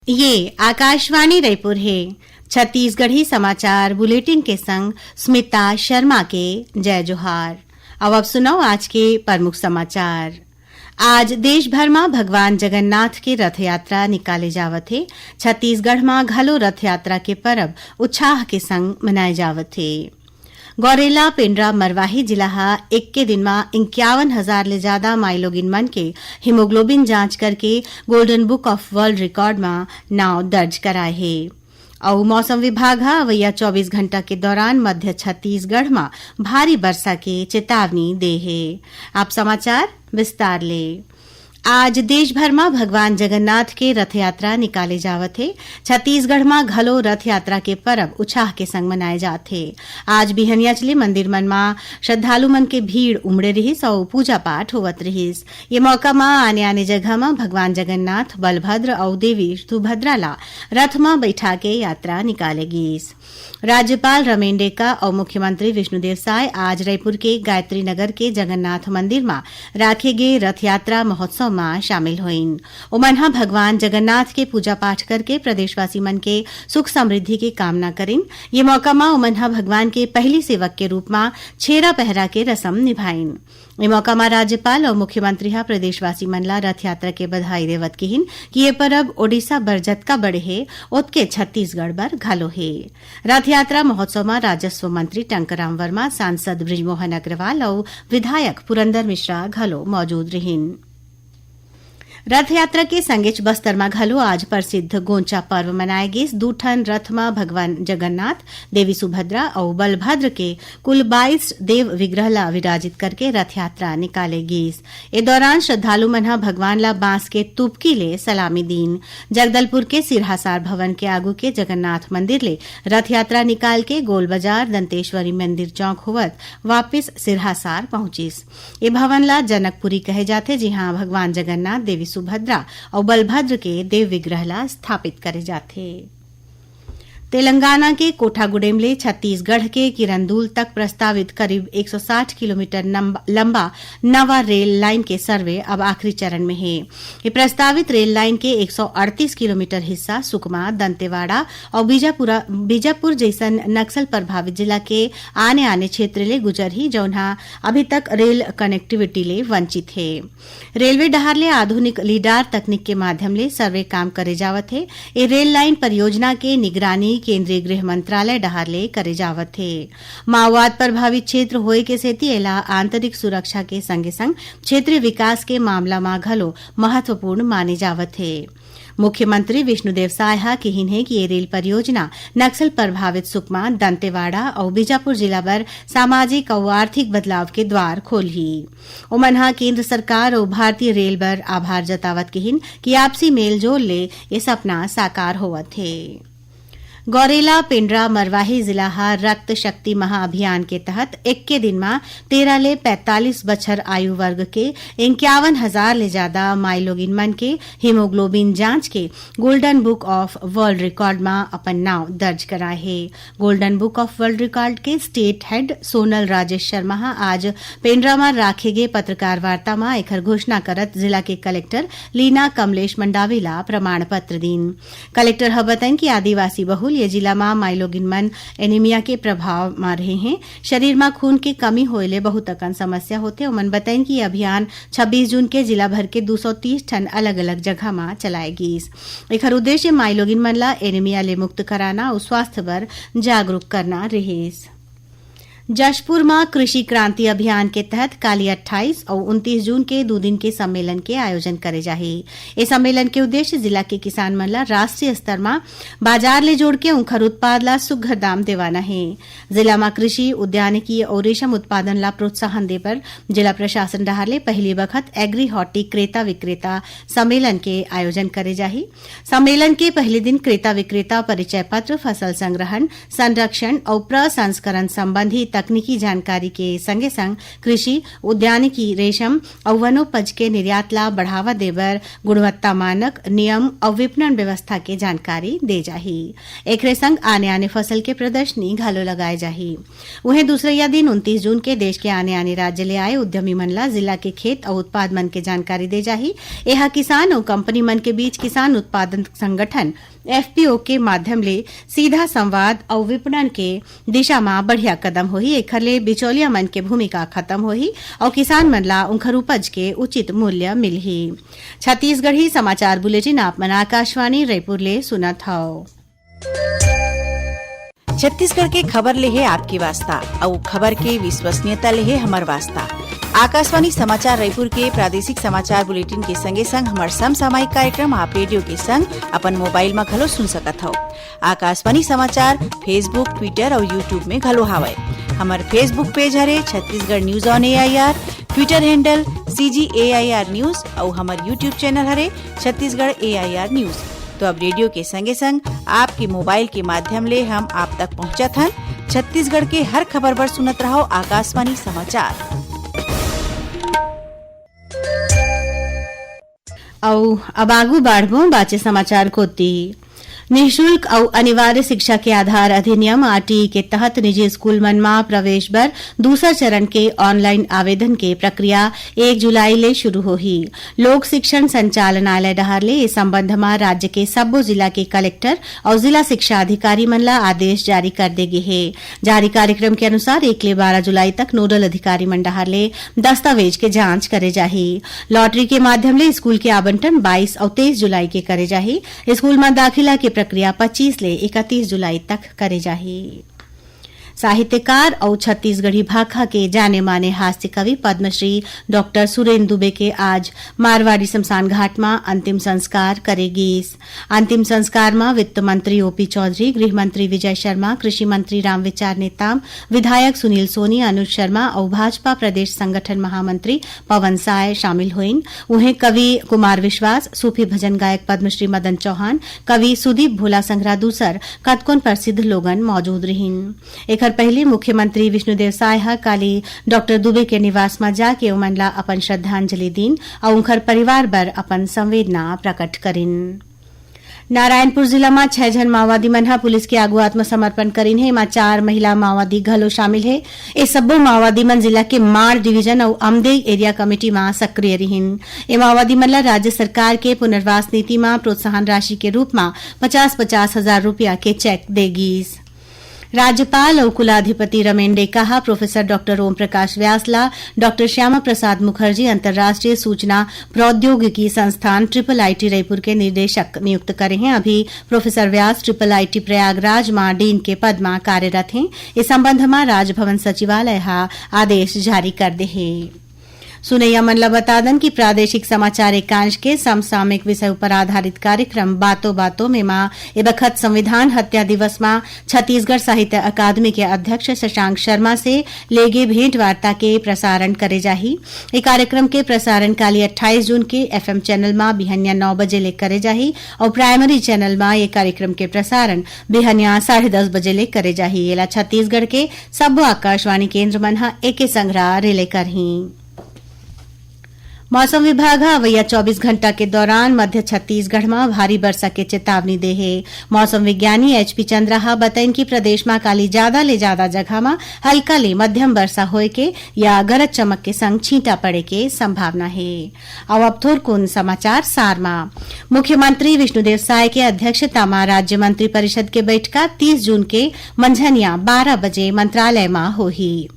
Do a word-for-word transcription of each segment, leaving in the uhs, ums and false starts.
ये आकाशवाणी रायपुर हे। छत्तीसगढ़ी समाचार बुलेटिन के संग स्मिता शर्मा के जय जोहार। अब, अब सुनव आज के प्रमुख समाचार। आज देश भर म भगवान जगन्नाथ के रथ यात्रा निकाले जावत हे। छत्तीसगढ़ म घलो रथ यात्रा के परब उत्साह के संग मनाए जावत हे। गौरेला, पेंड्रा, मरवाही जिला ह एक्के दिन म इक्यावन हजार ले जादा माईलोगिन मन के हीमोग्लोबिन जांच करके Golden Book of World Record म नांव दर्ज कराए हे। अउ मौसम विभाग ह अवइया चौबीस घंटा के दौरान मध्य छत्तीसगढ़ म भारी बरसा के चेतावनी दे हे। अब समाचार विस्तार ले। आज देश भर म भगवान जगन्नाथ के रथ यात्रा निकाले जावत हे। छत्तीसगढ़ म घलो रथ यात्रा के परब उत्साह के संग मनाए जात हे। आज बिहनियाच ले मंदिर मन म श्रद्धालु मन के भीड़ उमड़े रिहिस अउ पूजा पाठ होवत रिहिस। ये मौका म आने-आने जगह म भगवान जगन्नाथ, बलभद्र अउ देवी सुभद्रा ला रथ म बइठा के यात्रा निकाले गीस। राज्यपाल रमेन डेका अउ मुख्यमंत्री विष्णुदेव साय आज रायपुर के गायत्री नगर के जगन्नाथ मंदिर म राखे गे रथ यात्रा महोत्सव म शामिल होइन। ओमन ह भगवान जगन्नाथ के पूजा पाठ करके प्रदेशवासी मन के सुख समृद्धि के कामना करिन। ये मौका म ओमन ह भगवान के पहिली सेवक के रूप म छेरा पहरा के रसम निभाइन। ए मौका म राज्यपाल अउ मुख्यमंत्री ह प्रदेशवासी मन ला रथ यात्रा के बधाई देवत किहिन कि ये परब ओडिशा बर जतका बड़े हे, ओतके छत्तीसगढ़ बर घलो हे। रथ यात्रा महोत्सव म राजस्व मंत्री टंकराम वर्मा, सांसद बृजमोहन अग्रवाल अउ विधायक पुरंदर मिश्रा घलो मौजूद रिहिन। रथ यात्रा के संगेच बस्तर म घलो आज प्रसिद्ध गोंचा पर्व मनाए गिस। दू ठन रथ म भगवान जगन्नाथ, देवी सुभद्रा अउ बलभद्र के कुल बाईस देव विग्रह ला विराजित करके रथ यात्रा निकाले गिस। ए दौरान श्रद्धालु मन ह भगवान ला बांस के तुपकी ले सलामी दीन। जगदलपुर के सिरहासार भवन के आगू के जगन्नाथ मंदिर ले रथ यात्रा निकाल के गोल बाजार, दंतेश्वरी मंदिर चौक होवत वापिस सिरहासार पहुंचिस। ए भवन ला जनकपुरी कहे जाथे, जिहां भगवान जगन्नाथ, देवी सुभद्रा अउ बलभद्र के देव विग्रह ला स्थापित करे जाथे। तेलंगाना के कोठागुडेम ले छत्तीसगढ़ के किरंदुल तक प्रस्तावित करीब एक सौ साठ किलोमीटर नंब-, लंबा नवा रेल लाइन के सर्वे अब आखिरी चरण में हे। ये प्रस्तावित रेल लाइन के एक सौ अड़तीस किलोमीटर हिस्सा सुकमा, दंतेवाड़ा अउ बीजापुरा, बीजापुर जैसन नक्सल प्रभावित जिला के आने-आने क्षेत्र ले गुजरही, जौन ह अभी तक रेल कनेक्टिविटी ले वंचित हे। रेलवे डहार ले आधुनिक लीडार तकनीक के माध्यम ले सर्वे काम करे जावत हे। ए रेल लाइन परियोजना के निगरानी केंद्रीय गृह मंत्रालय डहार ले करे जावत हे। माओवाद प्रभावित क्षेत्र होए के सेती एला आंतरिक सुरक्षा के संगे-संग क्षेत्रीय विकास के मामला म घलो महत्वपूर्ण माने जावत हे। मुख्यमंत्री विष्णुदेव साय ह किहिन हे कि ये रेल परियोजना नक्सल प्रभावित सुकमा, दंतेवाड़ा अउ बीजापुर जिला बर सामाजिक अउ आर्थिक बदलाव के द्वार खोलही। ओमन ह केंद्र सरकार अउ भारतीय रेल बर आभार जतावत किहिन कि आपसी मेलजोल ले ये सपना साकार होवत हे। गौरेला, पेंड्रा, मरवाही जिला ह रक्त शक्ति महाअभियान के तहत एक्के दिन म तेरह ले पैंतालीस बछर आयु वर्ग के इक्यावन हजार ले जादा माईलोगिन मन के हीमोग्लोबिन जांच के Golden Book of World Record म अपन नांव दर्ज कराए हे। Golden Book of World Record के स्टेट हेड सोनल राजेश शर्मा ह आज पेंड्रा म राखे गे पत्रकार वार्ता म एखर घोषणा करत जिला के कलेक्टर लीना कमलेश मंडावी ला प्रमाण पत्र दीन। कलेक्टर ह बताइन कि आदिवासी बहुल ये जिला म माईलोगिन मन एनीमिया के प्रभाव म रहे हें। शरीर म खून के कमी होए ले बहुत अकन समस्या होथे। ओमन बताइन कि ये अभियान छब्बीस जून के जिला भर के दू सौ तीस ठन अलग-अलग जगह म चलाए गीस। एखर उद्देश्य माईलोगिन मन ला एनीमिया ले मुक्त कराना अउ स्वास्थ्य बर जागरूक करना रिहिस। जशपुर म कृषि क्रांति अभियान के तहत काली अट्ठाईस अउ उनतीस जून के दू दिन के सम्मेलन के आयोजन करे जाही। ए सम्मेलन के उद्देश्य जिला के किसान मन ला राष्ट्रीय स्तर म बाजार ले जोड़ के उंखर उत्पाद ला सुघ्घर दाम देवाना हे। जिला म कृषि, उद्यानिकी अउ रेशम उत्पादन ला प्रोत्साहन दे बर जिला प्रशासन डहार ले पहिली बखत एग्री हॉर्टी क्रेता विक्रेता सम्मेलन के आयोजन करे जाही। सम्मेलन के पहिली दिन क्रेता विक्रेता परिचय पत्र, फसल संग्रहण, संरक्षण अउ प्रसंस्करण संबंधी तकनीकी जानकारी के संगे संग कृषि, उद्यानिकी, रेशम अउ वनोपज के निर्यात ला बढ़ावा देबर गुणवत्ता मानक, नियम अउ विपणन व्यवस्था के जानकारी दे जाही। एकरे संग आने-आने फसल के प्रदर्शनी घलो लगाए जाही। उहें, दूसरइया दिन उनतीस जून के देश के आने-आने राज्य ले आए उद्यमी मन ला जिला के खेत अउ उत्पाद मन के जानकारी दे जाही। एहा किसान अउ कंपनी मन के बीच किसान उत्पादन संगठन, एफपीओ, के माध्यम ले सीधा संवाद अउ विपणन के दिशा म बढ़िया कदम होही। एखर ले बिचौलिया मन के भूमिका खत्म होही अउ किसान मन ला उंखर उपज के उचित मूल्य मिलही। छत्तीसगढ़ी समाचार बुलेटिन आप मन आकाशवाणी रायपुर ले सुनत हव। छत्तीसगढ़ के खबर ले हे आपके वास्ता, अउ खबर के विश्वसनीयता ले हे हमर वास्ता। आकाशवाणी समाचार रायपुर के प्रादेशिक समाचार बुलेटिन के संगे संग हमर समसामयिक कार्यक्रम आप रेडियो के संग अपन मोबाइल म घलो सुन सकत हव। आकाशवाणी समाचार Facebook, Twitter अउ YouTube में घलो हावय। हमर Facebook पेज हरे Chhattisgarh news on AIR, Twitter handle CG AIR news अउ हमर YouTube चैनल हरे छत्तीसगढ़ एआईआर न्यूज। तो अब रेडियो के संगे संग आपके मोबाइल के माध्यम ले हम आप तक पहुंचत हन। छत्तीसगढ़ के हर खबर बर सुनत रहव आकाशवाणी समाचार। अउ अब आगू बाढ़बो बाचे समाचार कोती। निःशुल्क अउ अनिवार्य शिक्षा के आधार अधिनियम, आरटीई, के तहत निजी स्कूल मन म प्रवेश बर दूसर चरण के ऑनलाइन आवेदन के प्रक्रिया एक जुलाई ले शुरू होही। लोक शिक्षण संचालनालय डहार ले ए संबंध म राज्य के सब्बो जिला के कलेक्टर अउ जिला शिक्षा अधिकारी मन ल आदेश जारी कर दे गे हे। जारी कार्यक्रम के अनुसार एक ले बारह जुलाई तक नोडल अधिकारी मन डहार ले दस्तावेज के जांच करे जाही। लॉटरी के माध्यम ले स्कूल के आवंटन बाईस अउ तेईस जुलाई के करे जाही। स्कूल म दाखिला के प्रक्रिया पच्चीस ले इकतीस जुलाई तक करे जाही। साहित्यकार अउ छत्तीसगढ़ी भाखा के जाने माने हास्य कवि पद्मश्री डॉक्टर सुरेंद्र दुबे के आज मारवाड़ी शमशान घाट म अंतिम संस्कार करे गीस। अंतिम संस्कार म वित्त मंत्री ओपी चौधरी, गृह मंत्री विजय शर्मा, कृषि मंत्री रामविचार नेताम, विधायक सुनील सोनी, अनुज शर्मा अउ भाजपा प्रदेश संगठन महामंत्री पवन साय शामिल होइन। उहें, कवि कुमार विश्वास, सूफी भजन गायक पद्मश्री मदन चौहान, कवि सुदीप भोला संघरा दूसर कतकोन प्रसिद्ध लोगन मौजूद रिहिन। एखर पहिली मुख्यमंत्री विष्णुदेव साय ह काली डॉक्टर दुबे के निवास म जाके ओमन ला अपन श्रद्धांजलि दीन अउ उंखर परिवार बर अपन संवेदना प्रकट करिन। नारायणपुर जिला म छह झन माओवादी मन ह पुलिस के आगू आत्मसमर्पण करिन हे। एमा चार महिला माओवादी घलो शामिल हे। ए सब्बो माओवादी मन जिला के माड़ डिवीजन अउ अमदेई एरिया कमेटी म सक्रिय रिहिन। ए माओवादी मन ल राज्य सरकार के पुनर्वास नीति म प्रोत्साहन राशि के रूप म पचास पचास हजार रुपया के चेक दे गीस। राज्यपाल अउ कुलाधिपति रमेन डेका ह प्रोफेसर डॉक्टर ओम प्रकाश व्यास ला डॉक्टर श्यामा प्रसाद मुखर्जी अंतर्राष्ट्रीय सूचना प्रौद्योगिकी संस्थान, ट्रिपल आईटी, रायपुर के निदेशक नियुक्त करे हें। अभी professor Vyas triple IT Prayagraj म डीन के पद म कार्यरत हें। ए संबंध म राजभवन सचिवालय ह आदेश जारी कर दे हे। सुनइया मन ल बता दन कि प्रादेशिक समाचार एकांश के समसामयिक विषय उपर आधारित कार्यक्रम बातों बातों में म ए बखत संविधान हत्या दिवस म छत्तीसगढ़ साहित्य अकादमी के अध्यक्ष शशांक शर्मा से लेगे भेंट वार्ता के प्रसारण करे जाही। ए कार्यक्रम के प्रसारण काली अट्ठाईस जून के एफएम चैनल म बिहनिया नौ बजे ले करे जाही अउ प्राइमरी चैनल म ए कार्यक्रम के प्रसारण बिहनिया साढ़े दस बजे ले करे जाही। एला छत्तीसगढ़ के सब्बो आकाशवाणी केंद्र मन ह एके संघरा रिले करही। मौसम विभाग ह अवइया चौबीस घंटा के दौरान मध्य छत्तीसगढ़ म भारी बरसा के चेतावनी दे हे। मौसम विज्ञानी एचपी चंद्रा ह बतइन कि प्रदेश म काली जादा ले जादा जगह म हल्का ले मध्यम बरसा होए के या गरज चमक के संग छींटा पड़े के संभावना हे। अउ अब थोरकुन समाचार सार म। मुख्यमंत्री विष्णुदेव साय के अध्यक्षता म राज्य मंत्री परिषद के बैठका तीस जून के मंझनिया बारह बजे मंत्रालय म होही।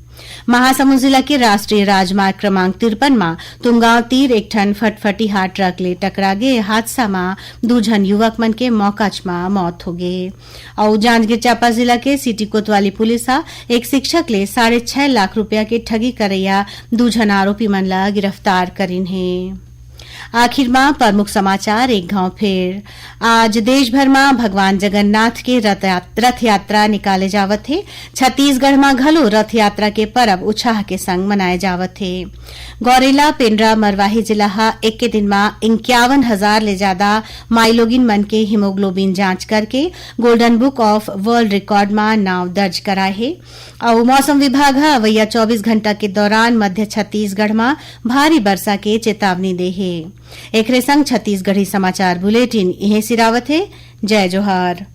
महासमुंद जिला के राष्ट्रीय राजमार्ग क्रमांक तिरपन म तुमगांव तीर एक ठन फटफटिहा ट्रक ले टकरा गे हादसा म दू झन युवक मन के मौकाच म मौत होगे। अउ जांजगीर चांपा जिला के सिटी कोतवाली पुलिस ह एक शिक्षक ले साढ़े छह लाख रुपया के ठगी करइया दू झन आरोपी मन ल गिरफ्तार करिन हे। आखिर म प्रमुख समाचार एक घाव फेर। आज देश भर म भगवान जगन्नाथ के रथ यात-, रथ यात्रा निकाले जावत हे। छत्तीसगढ़ म घलो रथ यात्रा के परब उत्साह के संग मनाए जावत हे। गौरेला, पेंड्रा, मरवाही जिला ह एके दिन म इक्यावन हजार ले ज्यादा माईलोगिन मन के हीमोग्लोबिन जांच करके Golden Book of World Record म नाव दर्ज कराए हे। अउ मौसम विभाग ह अवइया चौबीस घंटा के दौरान मध्य छत्तीसगढ़ म भारी बरसा के चेतावनी दे हे। एखरे संग छत्तीसगढ़ी समाचार बुलेटिन इहें सिरावत हे। जय जोहार।